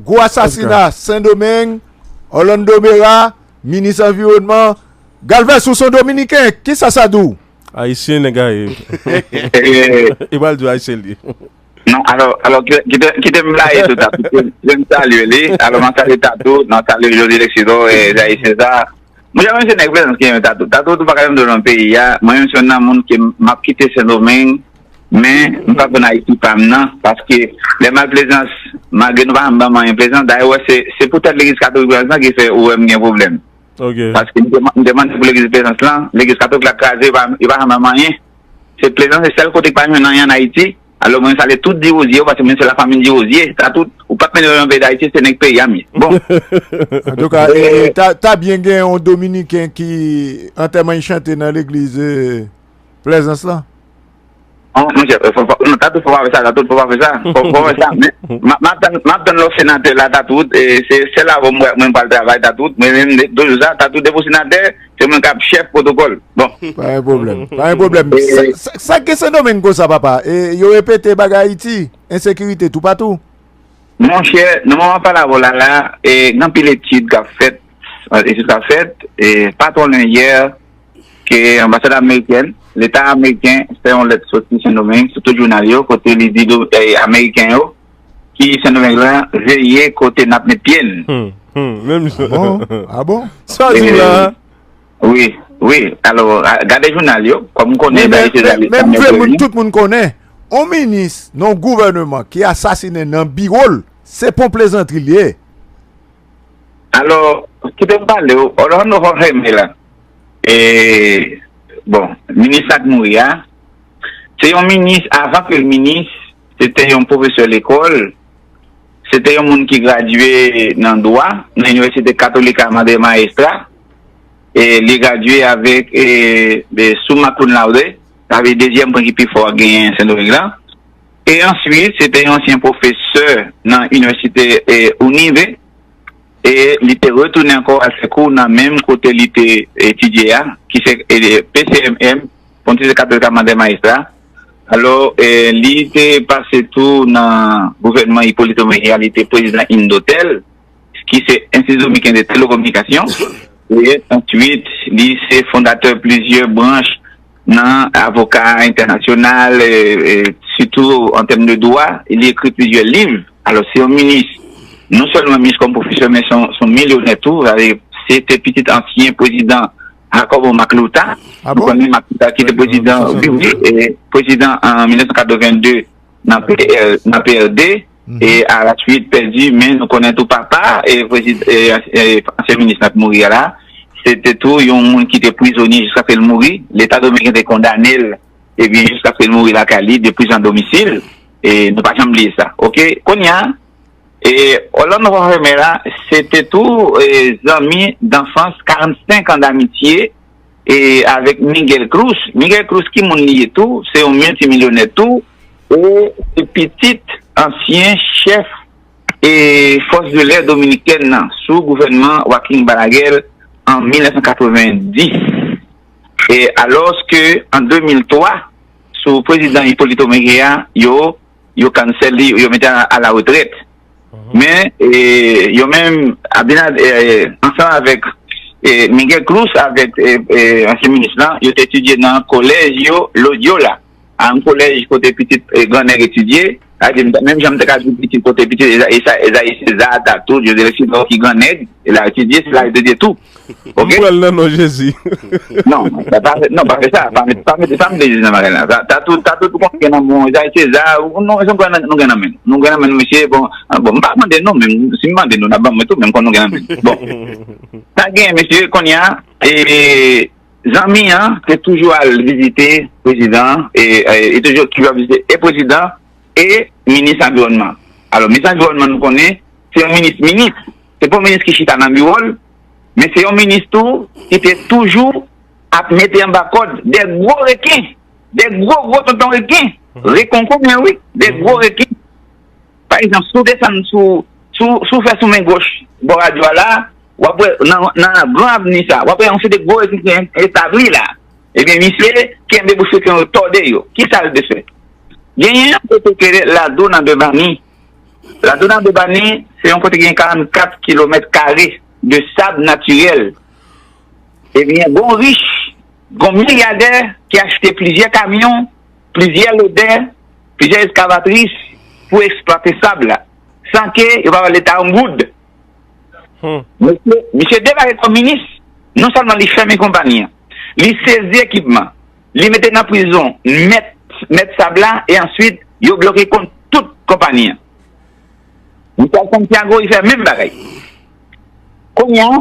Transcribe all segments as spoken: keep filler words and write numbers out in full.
Gwo asasina Sendomeng, Orlando Mera, minis anviwònman. Galvez, ou se yon Dominiken, kisa sa di w? Ayisyen nèg a ye. Li pral di w Ayisyen li ye. Non, alò, alò, kite, kite, kite m blaye tou, Tatou. Kite m salye li. Alò, m ap salye Tatou, m ap salye Jody Lexidor, e, Jair César. Mwen, jan mwen se nèg Plezans ki renmen Tatou. Tatou tou pa ka janm dwe nan peyi a. Mwen menm se youn nan moun ke m ap kite Sendomeng, men m pa konn Ayiti pa m nan, paske lè m al Plezans, malgre nou pa janm ban m anyen Plezans, dayè w wè se, se poutèt legliz katolik Plezans lan ki fè ou wè m gen pwoblèm. Ok. Paske m te, m te mande pou legliz Plezans lan, legliz katolik la kraze, yo pa, yo pa janm ban m anyen. Se Plezans se sèl kote ki pa jwenn anyen ann Ayiti. Alò, mwen salye tout Dirozye yo, paske mwen se lafanmi Dirozye. Tatou, ou p ap mennen yo nan peyi Dayiti, se nèg peyi a m ye. Bon. Antouka, e, e, ta, ta byen gen yon Dominiken ki antèman li chante nan legliz, e, Plezans lan. Non, monchè, fò, fò, non, Tatou, fò pa fè sa, Tatou, fò pa fè sa. Fò, fò pa fè sa. Men, m ap, m ap tann, m ap tann lòt senatè la, Tatou, e, se, se la mwen, mwen pral travay, Tatou, mwen menm, de, de jou sa, Tatou, depi w senatè, se mwen k ap chèf pwotokòl. Bon. Pa gen pwoblèm. Pa gen pwoblèm. E, sa, sa, sa k gen Sendomeng konsa, papa? E, yo repete bagay Ayiti, ensekirite toupatou. Monchè, nan moman m ap pale avè w la, la, e, gen anpil etid k ap fèt, etid k ap fèt, e, pa twò lwen yè, ke anbasad amerikèn, Leta ameriken fè yon lèt soti Sendomeng sou tout jounal yo, kote li di do, e, Ameriken yo ki Sendomeng lan veye kote n ap met pye n. Hmm, hmm, menm jan. Ah bon? Ah bon? Sa w di la? Wi, wi. Alò, a, gade jounal yo, kòm m konnen Dayè Seza li, men m vle moun, tout moun konnen, yon minis nan yon gouvèneman ki asasinen nan biwo l, se pa yon plezantri li ye. Alò, kite m pale w, Orlando Jorge Mela, e, bon, minis la k mouri a, se yon minis, avan ke l minis, se te yon pwofesè lekòl, se te yon moun ki gradye nan dwa, nan Inivèsite Katolika Madre Maestra, e li gradye avèk, e, e, summa cum laude, sa vle dezyèm pwen ki pi fò a genyen Sendomeng lan. E answit, se te yon ansyen pwofesè nan inivèsite, e, Unive, e li te retounen ankò al fè kou nan menm kote li te etidye a, ki se, e, P C M M, Pontifisyo Katolik a Madre Maestra. Alò, e, li te pase tou nan gouvènman Hipólito Mejía, li te prezidan INDOTEL, ki se Institut Dominicain de Télécommunication. E answit, li se fondatè plizyè branch nan avoka entènasyonal, e, e, sitou an tèm de dwa, li ekri plizyè liv. Alò, se yon minis, non sèlman minis kòm pwofesè, men se yon, se yon milyonè tou. Sa vle, se te pitit ansyen prezidan Jacobo Macluta. Ah bon? Nou konnen Macluta ki te prezidan, wi, wi, e, prezidan an mil nèf san katrevenn de nan P R, nan P R D, e alaswit pèdi, men nou konnen tou papa, e, prezid-, e, e, ansyen minis la k mouri a la, se te tou yon moun ki te prizonye jiskaske l mouri. Leta dominiken te kondane l, epi jiskaske l mouri lakay li, de prizon a domisil, e nou pa janm bliye sa. Oke, kounye a, e, Orlando Jorge Mela, se te tou, e, zanmi danfans, karannsenk an damitye, e, avèk Miguel Cruz. Miguel Cruz, ki moun li ye tou? Se yon miltimilyonè tou, e se pitit ansyen chèf, e, fòs de lè dominikèn nan, sou gouvènman Joaquín Balaguer an mil nèf san katrevenndis. E alòske an de mil twa, sou prezidan Hipólito Mejía, yo, yo cancel li, yo mete a, a la retrèt. Men, e, yo menm, Abinader, e, ansanm avèk, e, Miguel Cruz, avèk, e, e, ansyen minis lan, yo te etidye nan kolèj yo, Loyola, a yon kolèj kote pitit, e, gran nèg etidye, sa vle di, menm jan m te ka di pitit kote pitit, e, e, sa, e, Dayè Seza, Tatou, José Lexidor ki gran nèg, e l al etidye, se la yo etidye tou. Oke? M pral nan non Jezi. Non, pa, pa, non, pa fè sa. Pa met, pa met, pa met Jezi nan bagay la. Sa, Tatou, Tatou tou konn gen nan bon, Dayè Seza, nou, nou gen nan men nou. Nou gen nan men nou, mesye, bon, ah, bon, m pa mande nou, men si m mande nou, n ap ban mwen tou, men m konn nou gen nan men nou. Bon. Sa gen, mesye, kounye a, e, zanmi an te toujou al vizite prezidan, e, e, e toujou ki va vizite e prezidan, e minis anviwònman. Alò, minis anviwònman, nou konnen, se yon minis minis. Se pa yon minis ki chita nan biwo l, men se yon minis tou ki te toujou ap mete anba kòd de gwo reken, de gwo, gwo tonton reken, reken w konnen, wi, de gwo reken. Pa egzanp, si w desann sou, si w, si w fè sou men goch bò radyo a la, w ap wè nan, nan gran avni sa, w ap wè yon seri de gwo reken ki en-, etabli la. Ebyen, misye kenbe bouch reken yo tòde yo. Kisa l te fè? Genyen yon kote ki rele Lado nan Dèbani. Ladona de Bani, se yon kote ki gen karannkat kilomèt kare de sab natirèl. Ebyen, gon rich, gon milyadè ki achte plizyè kamyon, plizyè lodè, plizyè eskavatris pou eksplwate sab la, san ke yo pa ba Leta yon goud. Hmm. Misye, misye debake kòm minis, non sèlman li fèmen konpayi an, li sezi ekipman, li mete nan prizon mèt, mèt sab la, e answit, yo bloke kont tout konpayi an. Michel Santiago, li fè menm bagay. Kounye a,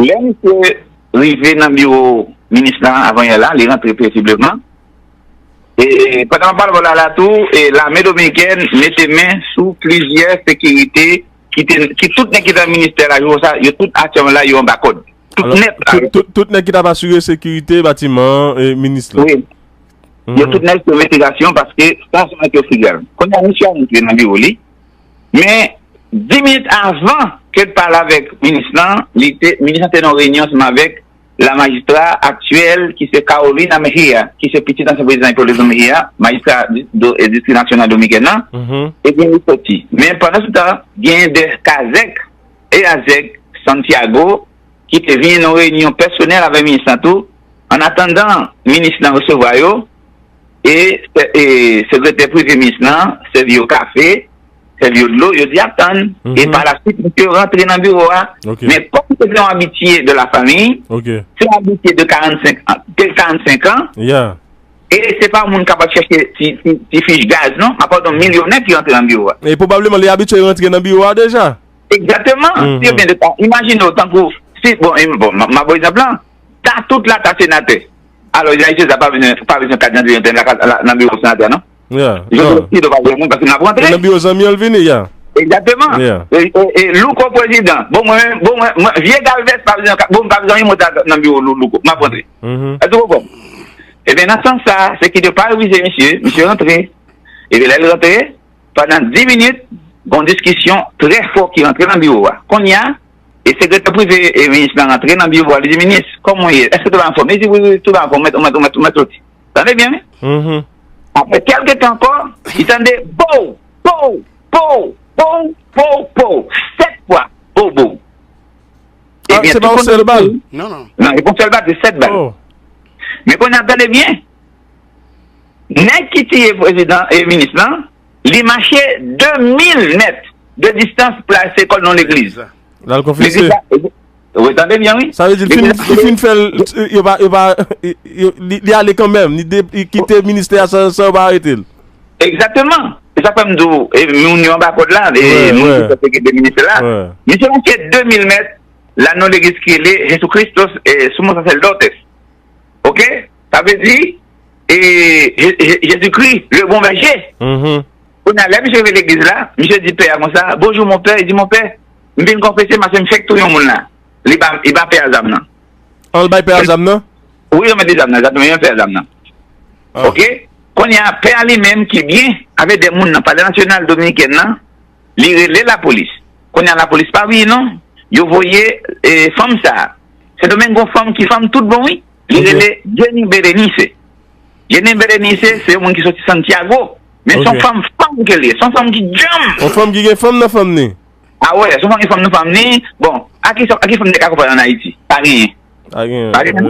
lè misye rive nan biwo minis lan avanyè la, li rantre pezibleman. E pandan m ap pale w la, la tou, e lame dominikèn mete men sou plizyè sekirite ki te, ki tout nèg ki te nan ministè la, jou sa, yo tout aktyèlman la, yo anba kòd. Tout nèt la. Tout, tout, tout nèg ki t ap asire sekirite batiman an, e, minis la. Wi. Yo tout nèg sou envestigasyon paske sa se nèg yo figal. Kounye a, misye a rantre nan biwo li, men dis minit avan ke l pale avèk minis lan, li te, minis lan te nan yon reyinyon ansanm avèk la majistra aktyèl ki se Carolina Mejia, ki se pitit ansyen prezidan Hipólito Mejia, majistra di, do, e, distri nasyonal dominikèn nan, ebyen, li soti. Men pandan se tan, gen de Kazèk e Azèk Santiago ki te vin nan yon reyinyon pèsonèl avèk minis lan tou, an atandan minis lan resevwa yo, e, e sekretè prive minis lan sèvi yo kafe, sèvi yo dlo, yo di ap tann, e pa la swit, misye rantre nan biwo a. Men kòm se yon abitye de la famiy, se yon abitye de karannsenk an, de karannsenk an, e se pa yon moun k ap al chèche ti, ti, ti fich gaz, non, m ap pale de yon milyonè ki rantre nan biwo a. E pwobableman, li abitye rantre nan biwo a deja. Egzakteman. Si yo byen de ta, imajine w tankou, si, bon, im- bon, m- m ap ba w egzanp lan, ta tout la ta senatè. Alò, Ayisyen sa pa bezwen, pa bezwen kat didantite nan, nan, nan biwo senatè, non? Jodi a, si yo pa gen moun, paske n ap rantre. Nan biwo zanmi an l vini, ya. Egzakteman. E, e, e, Louko prezidan. Bon, mwen, bon, mwen, mwen, vye Galvez pa bezwen kat, bon, m pa bezwen yon mot nan biwo Lou- Louko. M ap rantre. Èske w konprann? Ebyen, nan sans sa, se ki de pa revize misye, misye rantre. Ebyen, lè l rantre, pandan dis minit, gon diskisyon trè fò ki rantre nan biwo a. Kounye a, e sekretè prive e minis lan rantre nan biwo a, li di, "Minis, kòman w ye? Èske tout bagay anfòm?" Li di, "Wi, wi, tout bagay anfòm, ou mèt, ou mèt, ou mèt, ou mèt soti." Tande byen, wi. Apre kèlke tan ankò, li tande pow, pow, pow, pow, pow, pow, sèt fwa, pow, pow. Ah, se pa yon sèl bal? Non, non. Non, se pa yon sèl bal, se sèt bal. Men kounye a, tande byen. Nèg ki tiye prezidan e minis lan, li mache de mil mèt de distans pou l al se kò l nan legliz. L al konfese. Legliz la, wi, tande byen, wi. Sa vle di, l fin, li fin fè l, yo pa, yo pa, yo, li, li ale kanmenm, li de- li kite ministè a san, san yo pa arete l. Egzakteman. Se sa k fè m di w, e, moun yo anba kòd la, e moun ki fè sekirite ministè la. Misye mache de mil mèt, la nan legliz ki rele Jesus Christus, e, Sumo Sacerdotes. Oke? Sa vle di, e, Je- Je- Jezikri, le bon bèje. Kounye a, lè misye rive legliz la, misye di pè a konsa, "Bonjou, mon pè." Li di, "Mon pè, m vin konfese, paske m fèk touye yon moun la." Li ba, li ba pè a zam nan. An, l bay pè a zam nan? Wi, yo mete zam nan, egzakteman, yo fè zam nan. Oke? Kounye a, pè a li menm ki byen avèk de moun nan Palè Nasyonal Dominikèn nan, li rele lapolis. Kounye a, lapolis pa vini non. Yo voye, e, fanm sa a. Sendomeng gon fanm ki fanm tout bon, wi. Li rele Jenny Berenice. Jenny Berenice, se yon moun ki soti Santiago. Men se yon fanm, fanm ke li ye. Se yon fanm ki djanm. Yon fanm ki gen fanm nan fanm ni. A wè, se yon fanm ki fanm nan fanm ni. Bon, a ki, a ki fanm nèg ka konpare ann Ayiti? Pa genyen. Pa genyen.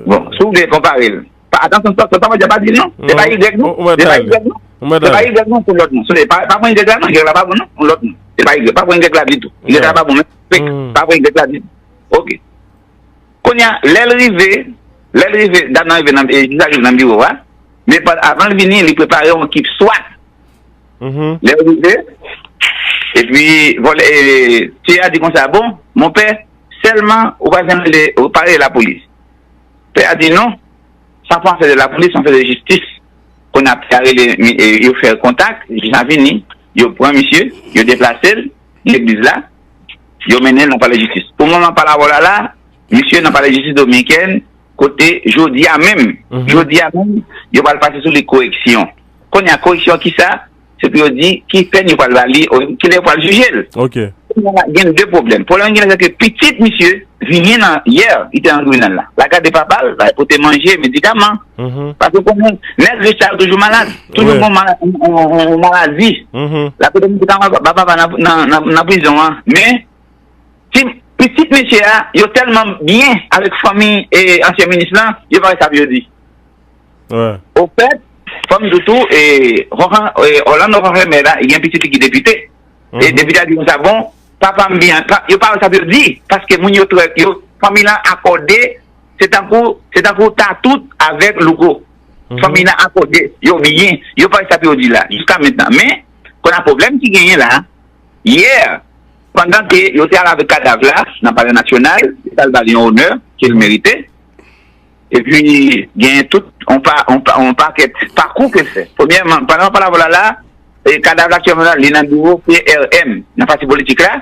Bon, si w vle konpare l. Pa, atansyon, sa, sa, sa, pa di l non. Se pa Y non. Se pa Y non. Se pa Y non, se lòt non. Se pa, pa pran Y la non, Y la pa bon non. Yon lòt non. Se pa Y, pa pran Y la ditou. Y la pa bon, men fake. Pa pran Y la ditou. Oke. Kounye a, lè l rive, lè l rive, dam nan rive nan, e, jij la rive nan biwo a, men pa- avan l vini, li prepare yon ekip swat. Lè l rive, epi vòlè, e, tiye a di konsa, "Bon, mon pè, sèlman ou pa janm rele, ou pa rele lapolis." Pè a di, "Non, sa pa afè de lapolis, se afè de jistis." Kounye a, pè a rele, e, yo fè kontak, jij la vini, yo pran misye, yo deplase l legliz la, yo mennen l nan palè jistis. Pou moman pale avè w la, la, misye nan palè jistis dominikèn, kote jodi a menm, jodi a menm, yo pral pase sou li koreksyon. Kounye a, koreksyon ki sa? Se pou yo di ki pèn yo pral ba li, o, kilè yo pral jije l. Oke. gen de pwoblèm. Pwoblèm gen la, se ke pitit misye vini nan yè, li te nan tribinal la. L al gade papa l, l al pote manje, medikaman. Paske konnen, nèg rich la yo toujou malad. Toujou gen yon mala- yon- yon- yon maladi. L al pote medikaman ba papa nan, nan, nan, nan prizon an. Men, ti, pitit mesye a, yo tèlman byen avèk fanmi e ansyen minis lan, yo pa wè sa pou yo di. Ofèt, fò m di w tou, e, Jorge, e, Orlando Jorge Mera, li gen pitit li ki depite. E depite a di konsa, bon, papa m byen, pa, yo pa wè sa pou yo di, paske moun yo trè, yo, fanmi lan akòde, se tankou, se tankou Tatout avèk Louko. Fanmi lan akòde, yo byen, yo pa wè sa pou yo di la, jiska mentnan. Men, kounye a pwoblèm ki genyen la, yè, pandan ke yo te al avèk kadav la nan Palè Nasyonal, yo t al ba li yon onè ke l merite. Epi, gen tout, on pa, on pa, on pakèt pakou ke l fè. Premyèman, pandan w ap pale avè w la, la, e, kadav la aktyèlman la, li nan biwo P R M, nan pati politik la.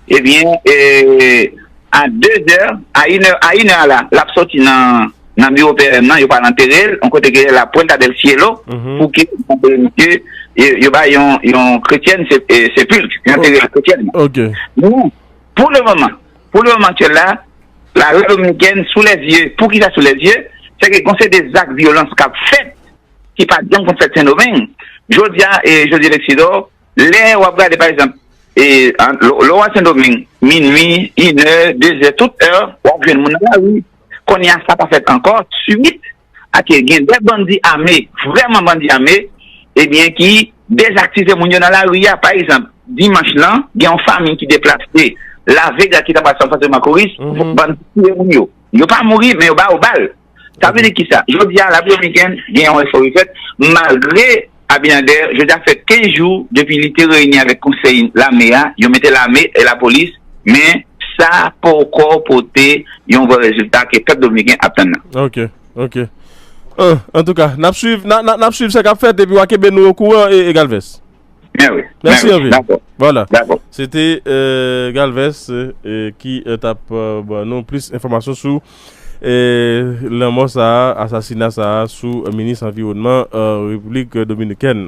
Ebyen, e, a de zè, a inè, a inè la, l ap soti nan, nan biwo P R M nan, yo pral antere l, yon kote ke la Puerta del Cielo, pou ke, pou ke, e, yo ba yon, yon kretyèn se, e, sepilk, yo antere l kretyènman. Men, pou le moman, pou le moman aktyèl la, la République dominicaine, sous les yeux. Poukisa sous les yeux? Se ke gon seri de zak vyolans k ap fèt, ki pa t janm konn fèt Sendomeng. Jodi a, e, jodi Lexidor, lè w ap gade, pa egzanp, e, an, lè, lè w al Sendomeng, minui, inè, dezè, tout è, w ap jwenn moun nan lari. Kounye a, sa pa fèt ankò, swit a ke gen de bandi ame, vrèman bandi ame, ebyen, ki dezaktive moun yo nan lari a. Pa egzanp, dimanch lan, gen yon fanmi ki deplase La Vega ki ta pral San Francisco Macorís, bandi tiye moun yo. Yo pa mouri, men yo ba yo bal. Sa vle di kisa? Jodi a, Lapi Dominikèn gen yon efò ki fèt, malgre Abinader, jodi a fè kenz jou depi li te reyini avèk konsèy lame a, yo mete lame e lapolis, men sa poko pote yon vrè rezilta ke pèp dominiken ap tann nan. Ok, ok. An, antouka, n ap swiv, n a- n a- n ap swiv sa k ap fèt epi w a kenbe nou okouran, e, e Galvez. Mèsi anpil. Dakò. Vwala. Dakò. Se te, euh, Galvez, euh, ki, euh, t ap, euh, ban nou plis enfòmasyon sou, euh, lanmò sa a, asasina sa a sou, euh, minis anviwònman, euh, Repiblik Dominikèn.